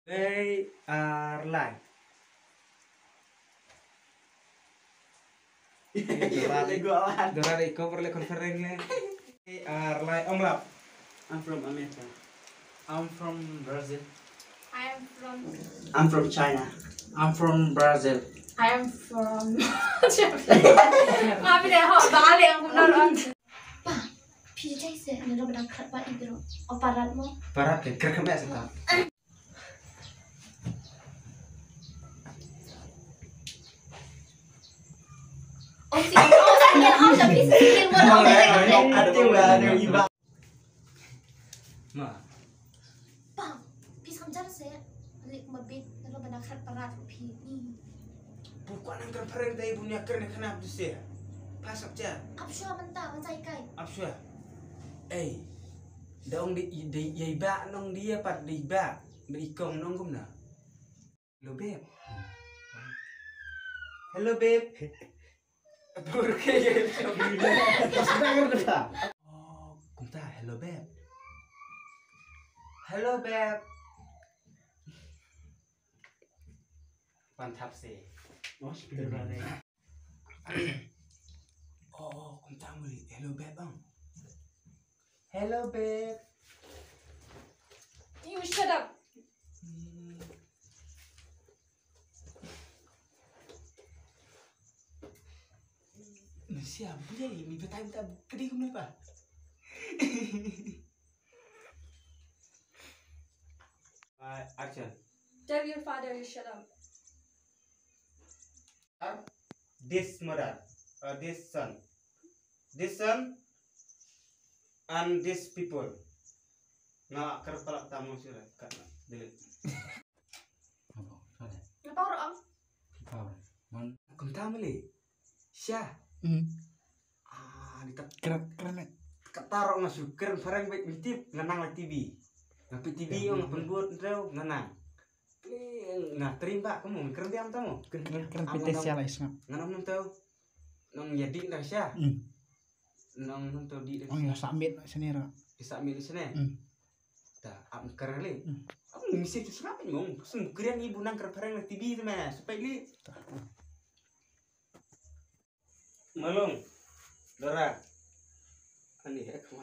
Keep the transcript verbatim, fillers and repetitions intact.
They are live. Dora, Dora, iko perlu conference ne. They are live. Ong lap. I'm from America. I'm from Brazil. I am from I'm from China. I'm from Brazil. I am from Nga phi dei hok bale ang kumno ron. Pa, phi dei se ne ro ba dang khat ba idro. O parat mo. Parat ke kret kmet seta. Om si om sa ngen om sa phi si ngen mo. Ati wa ne iba. Ma. Pang, phi sam jar se. Lik ma bit, ro ba dang khat parat phi ni. Bu ko nang kren phareng dei bu nia kren khnap tu se. Pas ap jar. Ap shwa mynta, ban sai kai. Ap shwa. Ei. Dong di di yai ba nong di ya pat di ba. Di kong nong kumna. Hello babe. Hello babe. Burke ye. Oh, kumta hello babe. Hello babe. Pan thap se. Oh, speaker ba dei. Oh, kumta muli hello babe ang. Hello babe. You shut up. Malaysia, boleh ni, minta time tak kena guna apa? Action. Tell your father you shut up. This mother, uh, this son, this son, and this people. Nga ker palak tamu sira kat delete. Apa orang? Apa orang? Kumta mele. Sha. Hmm. Ah, di tak keren keren. Kataro nga suker parang baik mitip nganang la T V. Ngapi T V ong pun buat ntreu nganang. Nga terim ba kamu keren diam tamu. Keren keren pite sia la isngap. Nganam nung tau. Nung ya dik dah sha. Hmm. Nung nung tau dik dah. Oh ya submit sini ra. Submit sini. Hmm. Ta ap ker le. Hmm. Ap misi tu sngap mong. Sum keren ibu nang ker parang la T V tu meh. Supaya li. Malung. Dora. Ani eh kawan.